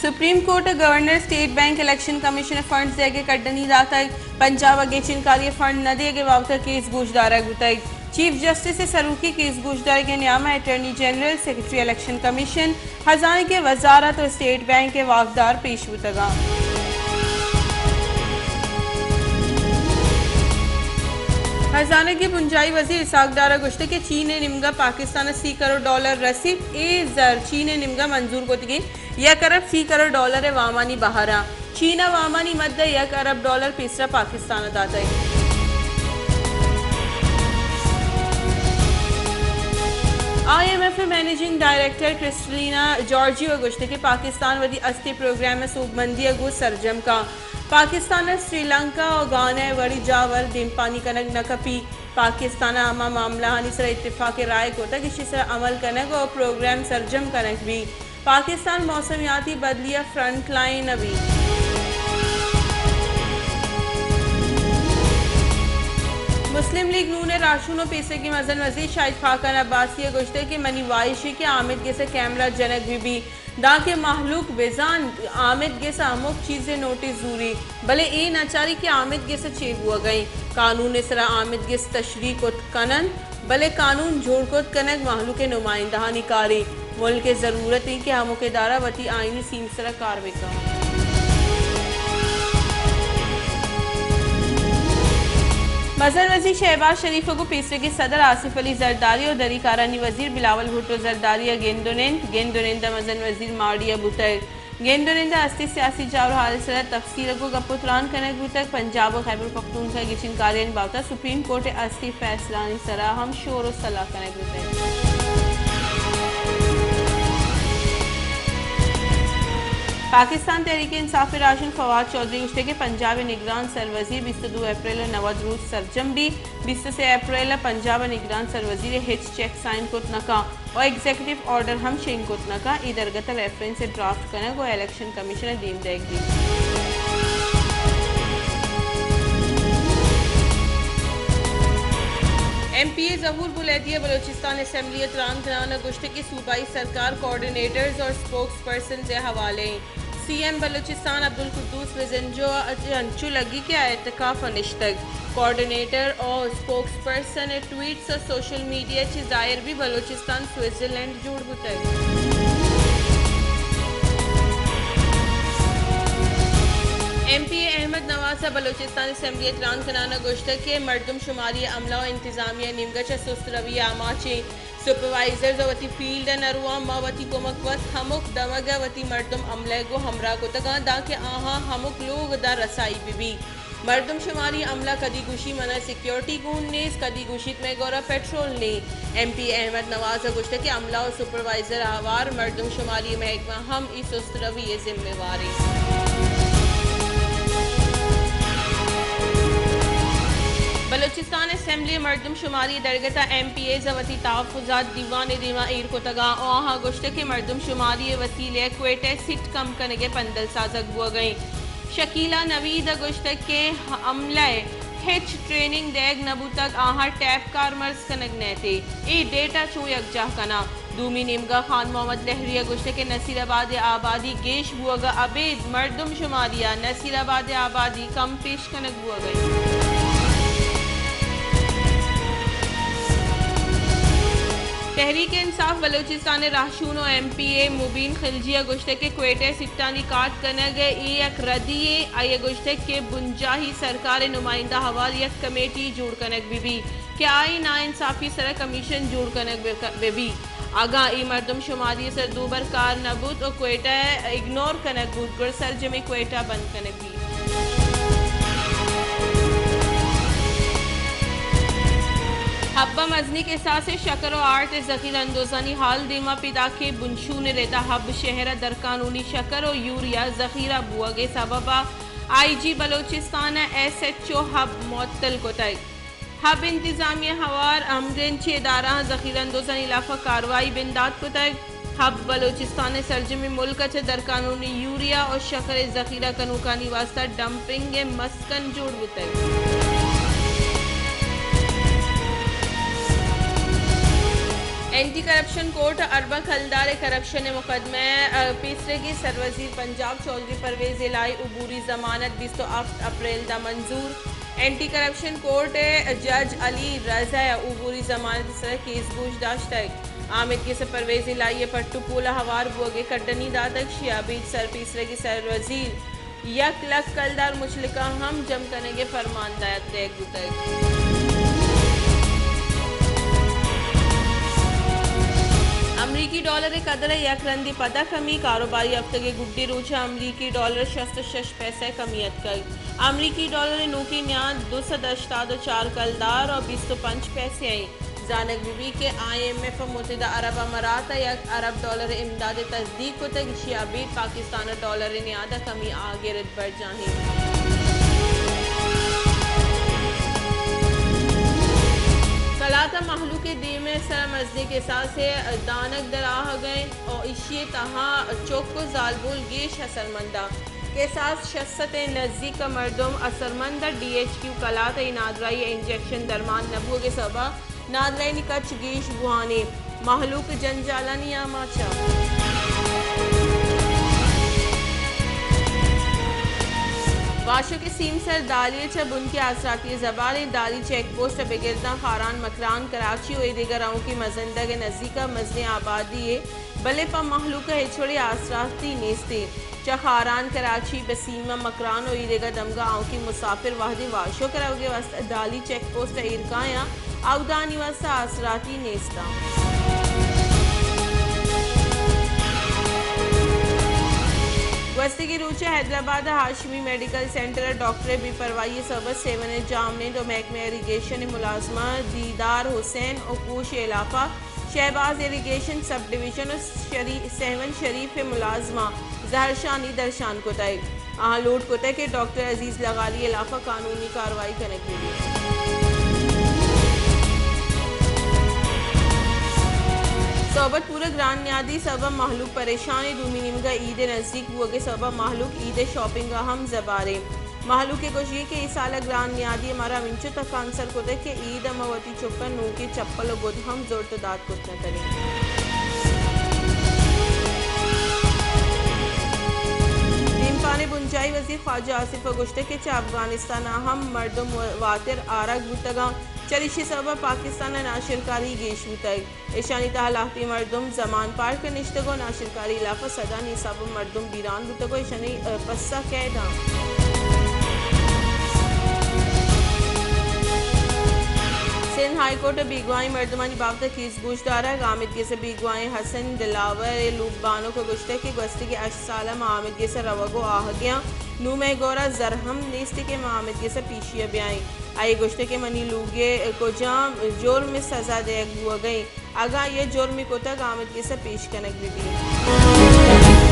Supreme court ءَ گورنر ءَ state bank election commission ءِ فنڈز دیگ ءِ کڈنی داتگ، پنجاب ءَ گیچینکاری ءِ فنڈ نہ دیگ ءِ بابت ءَ کیس گوشدارگ بوتگ۔ چیف جسٹس ءِ سروکی کیس گوشدارگ ءِ نیام ءَ attorney general, secretary election commission, ہزانگی وزارت ءُ اسٹیٹ بینک ءِ واکدار پیش بوتگ اَنت۔ ہزانگی بنجاہی وزیر اسحاق ڈار ءَ گوشتگ کہ چین ءِ نیمگ ءَ پاکستان ءَ سی کروڑ ڈالر رسیت، اے زر چین ءِ نیمگ ءَ منظور کتگیں یک ارب سی کروڑ ڈالر ءِ وامانی بہر اَنت۔ چین ءَ وامانی مد ءَ یک ارب ڈالر پیسرا پاکستان ءَ داتگ۔ آئی ایم ایف ءِ منیجنگ ڈائریکٹر کرسٹلینا جارجیو ءَ گوشتگ کہ پاکستان وتی ہستی پروگرام ءِ سوبمندی ءَ گوں سرجم کنت۔ پاکستان ءَ سری لنکا ءُ گانا ءِ وڑیں جاور دیمپانی کنگ نہ کپیت۔ پاکستان ءَ ہما معاملہانی سرا اتفاق رائے کتگ، ایشی سرا عمل کنگ ءُ پروگرام سرجم کنگ بیت۔ پاکستان موسمیاتی بدلی ءِ فرنٹ لائن ءَ بیت۔ مسلم لیگ نون ءِ راہشون ءُ پیسریگیں مزن وزیر شاہد خاقان عباسی ءَ گوشتگ کہ منی واہش اِنت کہ آمید گس ءِ کیمرہ جنگ بہ بیت، دانکہ مہلوک بزانت آمید گس ءَ ہمک چیز ءِ نوٹس زوریت، بلے اے نہ چاریت کہ آمید گس ءَ چے بوگ ءَ اِنت۔ قانون ءِ سرا آمید گس تشریح کت کن اَنت، بلے قانون جوڑ کت کنگ مہلوک ءِ نمائندہانی کارے۔ ملک ءِ ضرورت اِنت کہ ہمک ادارہ وتی آئینی سیم ءِ سرا کار بہ کنت۔ مزن وزیر شہباز شریف ءَ گوں پیسریگیں صدر آصف علی زرداری ءُ دری کارانی وزیر بلاول بھٹو زرداری ءَ گند ءُ نند، گند ءُ نند ءَ مزن وزیر ماڑی ءَ بوتگ۔ گند ءُ نند ءَ ہستی سیاسی جاور حال ءِ سرا تفصیل ءَ گوں گپ ءُ تران کنگ بوتگ۔ پنجاب ءُ خیبر پختونخوا ءِ گچینکاریانی بابت ءَ سپریم کورٹ ءِ ہستی فیصلہانی سرا ہم شور ءُ سلاہ کنگ بوتگ۔ پاکستان تحریک انصاف ءِ راہشون فواد چوہدری گوشتگ کہ پنجاب ءِ نگران سروزیر بیست ءُ دو اپریل ءَ نود روچ سرجم بیت۔ بیست ءُ سے اپریل ءَ پنجاب ءِ نگران سروزیر ءَ ہچ چیک سائن کت نہ کنت ءُ ایگزیکٹو آرڈر ہم شنگ کت نہ کنت۔ اے درگت ءَ ریفرنس ءِ ڈرافٹ کنگ ءُ الیکشن کمیشن ءَ دیم دئیگ بیت۔ ایم پی اے ظہور بلیدی ءَ بلوچستان اسمبلی ءَ تران کنان ءَ گوشتگ کہ صوبائی سرکار کوآرڈینیٹرز اور اسپوکس پرسنز ءِ حوالہ اِنت۔ سی ایم بلوچستان عبدالقدوس بزنجو ءَ انچو لگی کہ آ اعتکاف ءَ نشتگ۔ کوآرڈینیٹر ءُ اسپوکس پرسن ءِ ٹویٹس ءُ سوشل میڈیا چہ ظاہر بیت بلوچستان سوئٹزرلینڈ جوڑ بوتگ۔ ایم پی اے احمد نواز ءَ بلوچستان اسمبلی ءَ تران کنان ءَ گوشتگ کہ مردم شماری ءِ عملہ ءُ انتظامیہ ءِ نیمگ ءَ چہ سست روی ءِ آماچ ایں۔ سپروائزرز ءَ وتی فیلڈ ءَ نہ رواں، ما وتی کمک وت ہمک دمگ ءَ وتی مردم عملہ ءَ گوں ہمراہ کتگ اَنت دانکہ آہاں ہمک لوگ ءَ داں رسائی بہ بیت۔ مردم شماری عملہ کدی گوشی من ءَ سیکیورٹی گون نیست، کدی گوشیت مئے گورا پیٹرول نیں۔ ایم پی احمد نواز ءَ گوشتگ کہ عملہ ءُ سپروائزر ءَ ہوار مردم شماری محکمہ ہم اے سست روی ءِ ذمہ وار ایں۔ بلوچستان اسمبلی ءِ مردم شماری ءِ درگت ءَ ایم پی ایز ءَ وتی تحفظات دیوان ءِ دیما ایر کتگ اَنت ءُ آہاں گوشتگ کہ مردم شماری ءِ وسیلہ ءَ کوئٹہ ءِ سیٹ کم کنگ ءِ پندل سازگ بوگ ءَ اِنت۔ شکیلہ نوید ءَ گوشتگ کہ عملہ ءَ ہچ ٹریننگ دئیگ نہ بوتگ، آہاں ٹیپ کارمرز کنگ نئیت۔ اے ڈیٹا چوں یکجاہ کناں؟ دومی نیمگا خان محمد لہری ءَ گوشتگ کہ نصیر آباد ءِ آبادی گیش بوگ ءَ ابید مردم شماری ءَ نصیر آباد ءِ آبادی کم پیش کنگ بوگ ءَ اِنت۔ تحریک انصاف بلوچستان ءِ راہشون ءُ ایم پی اے مبین خلجی ءَ گوشتگ کہ کوئٹہ ءِ سیٹانی کارڈ کنگ ءِ اے یک ردی یے۔ آئی ءَ گوشتگ کہ بنجاہی سرکار ءِ نمائندہ ہوار یک کمیٹی جوڑ کنگ بہ بیت کہ آئی ءِ ناانصافی ءِ سرا کمیشن جوڑ کنگ بہ ک-، بہ بیت۔ اگاں اے مردم شماری ءِ سر دوبر کار نہ بوت ءُ کوئٹہ ءَ اگنور کنگ بوت، گڑا سرجمیں کوئٹہ بند کنگ بیت۔ حب ءِ مزنیں کساس ءِ شکر ءُ آرٹ ءِ ذخیرہ اندوزانی حال دیما پیداک ایں۔ بنشون ءِ ردا حب شہر ءَ درقانونی شکر ءُ یوریا ذخیرہ بوگ ءِ سبب ءَ آئی جی بلوچستان ءَ ایس ایچ او حب معطل کتگ۔ حب انتظامیہ ہوار ہمگرنچیں ادارہاں ذخیرہ اندوزانی حلاف ءَ کاروائی بندات کتگ۔ حب بلوچستان ءِ سرجمیں ملک ءَ چہ درقانونی یوریا ءُ شکر ءِ ذخیرہ کنوکانی واستہ ڈمپنگ ءِ مسکن جوڑ بوتگ۔ اینٹی کرپشن کورٹ ءَ ارباں کلدار ءِ کرپشن ءِ مقدمہ ءِ، ءَ، پیسریگیں سروزیر پنجاب چوہدری پرویز الہی عبوری ضمانت بیست ءُ ہفت اپریل ءَ منظور۔ اینٹی کرپشن کورٹ ءِ جج علی رضا ءَ عبوری ضمانت ءِ سرا کیس گوش داشتگ۔ آ ہمے کیس ءَ پرویز الہی ءِ پٹ ءُ پول ءَ ہوار بوگ ءِ کڈنی داتگ۔ شیعہ بیٹ سرپیسریگیں سروزیر یک لکھ کلدار مچلکاں ہم جم کنگ ءِ فرمان دات دئیگ بوتگ۔ امریکی ڈالر ءِ قدر ءَ یک رندے پدا کمی، کاروباری ہفتگ ءِ گڈی روچ ءَ امریکی ڈالر ءَ شست ءُ شش پیسہ کمی اتکگ۔ امریکی ڈالر ءِ نوکیں نیاد دو سد ہشتاد ءُ چار کلدار ءُ بیست ءُ پنچ پیسہ ایں۔ زانگ بہ بیت کہ آئی ایم ایف ءَ متحدہ عرب امارات ءَ یک ارب ڈالر ءِ امداد ءِ تصدیق کتگ، ایشی ءَ ابید پاکستان ءِ ڈالر ءِ نیاد ءَ کمی آ گرد برجاہ انت۔ کلات ءَ مہلوک ءِ دیم ءِ سر ءَ مزنیں کساسے ءِ دانگ در آہگ ءَ انت ءُ ایشی ءِ تہا چک ءُ زالبول گیش اثرمند انت۔ کساس شش سد ءِ نزیک ءَ مردم اثرمند انت۔ ڈی ایچ کیو کلات ءَ اے نادراہی ءِ انجکشن درمان نہ بوگ ءِ سبب ءَ نادراہیانی کچ گیش بوان انت۔ مہلوک جنجالانی آماچ انت۔ واشک ءِ سیمسر دالی ءَ چہ بنکی آسراتی ءِ زباریں دالی چیک پوسٹ ءَ بگر داں خاران، مکران، کراچی ءُ اے دگہ روکیں مزندگ ءِ نزیک ءَ مزنیں آبادی یے، بلے پہ مہلوک ءَ ہچ وڑیں آسراتی نیست انت۔ چہ خاران، کراچی، بسیم ءُ مکران ءُ اے دگہ دمگاں آؤکیں مسافر وہدے واشک ءَ روگ ءِ واستہ دالی چیک پوسٹ ءَ ایر کایاں، اود ءَ آہانی واستہ آسراتی نیست انت۔ گوستگیں روچ ءَ حیدرآباد ءِ ہاشمی میڈیکل سینٹر ءَ ڈاکٹر ءِ بے پرواہی ءِ سبب ءَ سیون ءِ جام نیند ءُ محکمہ اریگیشن ءِ ملازماں دیدار حسین ءُ کوش ءِ علاقہ شہباز اریگیشن سب ڈویژن ءُ شری-، سیون شریف ءِ ملازماں زہرشانی درشان کتگ۔ آہاں لوٹ کتگ کہ ڈاکٹر عزیز لغاری ءِ ہلاپ ءَ قانونی کاروائی کنگ بہ بیت۔ صحبت پور ءَ گران نیادی سبب ءَ مہلوک پریشان انت۔ دومی نیمگ ءَ عید ءِ نزیک بوگ ءِ سبب ءَ مہلوک عید ءِ شاپنگ ءَ ہم زبہر انت۔ مہلوک ءِ گوشگ انت کہ اے سال ءَ گران نیادی ءَ مارا ہمینچو تکانسر کتگ کہ عید ءَ ما وتی چکاں نوکیں چپل ءُ گد ہم زرت ءُ دات کت نہ کنیں۔ دیمپان ءِ بنجاہی وزیر خواجہ آصف ءَ گوشتگ کہ چہ افغانستان ءَ ہم مردم واتر آرگ بوتگ انت، چریشی ءِ سبب ءَ پاکستان ءَ ناشرکاری گیش بوتگ۔ ایشانی تہا لہتیں مردم زمان پارک ءَ نشتگ ءُ ناشرکاری ہلاپ ءَ سدانی حساب ءَ مردم بیران بوتگ ءُ ایشانی، ءَ، پسہ کئے داں۔ سندھ ہائی کورٹ ءَ بیگواہیں مردمانی بابت ءَ کیس گوش دارگ۔ آمید گس ءِ بیگواہیں حسن دلاور ءِ لوگ بانک ءَ گوشتگ کہ گوستگیں ہشت سال ءَ ما آمید گس ءَ روگ ءُ آہگ ءَ آں، نوں مئے گور ءَ زر ہم نیست کہ ما آمید گس ءَ پیشی ءَ بیائیں۔ آئی ءَ گوشتگ کہ منی لوگ ءَ کجام جرم ءِ سزا دئیگ بوگ ءَ انت؟ اگاں آئی ءَ جرمے کتگ، آمید گس ءَ پیش کنگ بہ بیت۔